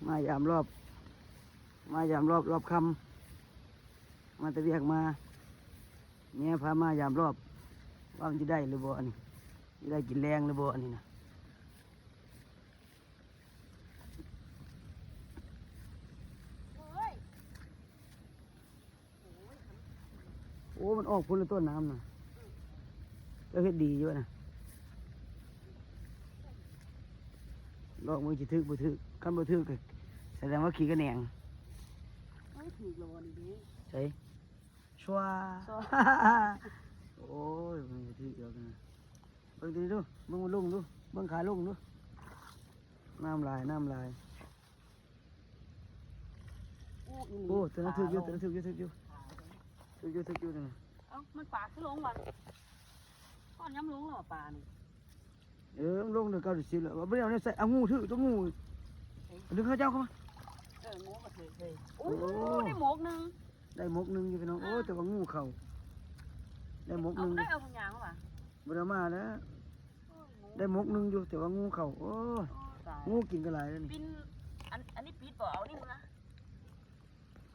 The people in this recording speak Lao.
ມາຢາມລອບ ມາຢາມລອບ ລອບຄ່ຳ ມາແຕ່ວຽກມາ ເມຍພາມາຢາມລອບ ວ່າມັນຊິໄດ້ຫຼືບໍ່ອັນນີ້ ຊິໄດ້ກິນແລງຫຼືບໍ່ອັນນີ້ນະ. ໂອ້ ມັນອອກພຸ້ນລະຕົ້ນນ້ຳນະ ເຈົ້າເຮັດດີຢູ່ນະ ລອກເບິ່ງຊິຖືກບໍ່ຖືກ ຄັນບໍ່ຖືກກໍສະແດງວ່າຂີ້ກະແໜງ. ໂອ້ຍ ຖືກແລ້ວບໍ່ນີ້ເດ້ ໃສ ຊວາ ຊວາ ໂອ້ຍ ມັນຊິຖືກດອກນະ ເບິ່ງຕົວນີ້ດູ ເບິ່ງມັນລົງດູ ເບິ່ງຂາລົງດູ ນ້ຳຫຼາຍ ນ້ຳຫຼາຍ. ໂອ້ ໂອ້ ຕົວນັ້ນຖືກຢູ່ ຕົວນັ້ນຖືກຢູ່ ຖືກຢູ່ ຖືກຢູ່ ຖືກຢູ່ ຕົວນັ້ນ. ເອົ້າ ມັນປາຄືລົງວະ ຕອນຍາມລົງແລ້ວປານີ້. ເອີ ມັນລົງເດີ ເກົ້າສິບແລ້ວ ບໍ່ໄດ້ເອົາແນວໃສ່ ເອົາງູຖືກ ຕົວງູ ດຶງເຂົ້າເຈົ້າເຂົ້າມາ. ເອີ ງູກໍຖືກເລີຍ. ໂອ້ ໂອ້ ໄດ້ໝົກໜຶ່ງ ໄດ້ໝົກໜຶ່ງຢູ່ພີ່ນ້ອງ. ໂອ້ ອ່າ ແຕ່ວ່າງູເຂົ້າ ໄດ້ໝົກໜຶ່ງ. ເອົາ ບໍ່ໄດ້ເອົາຖົງຢາງມາຫວາ? ບໍ່ໄດ້ເອົາມາແລ້ວ. ໂອ້ຍ ງູ ໄດ້ໝົກໜຶ່ງຢູ່ ແຕ່ວ່າງູເຂົ້າ. ໂອ້ ໂອ້ ຕາຍ ງູກິນກໍຫຼາຍແລ້ວນີ້. ປິນ ອັນ ອັນນີ້ປິດບໍ່? ເອົານີ້ມາ.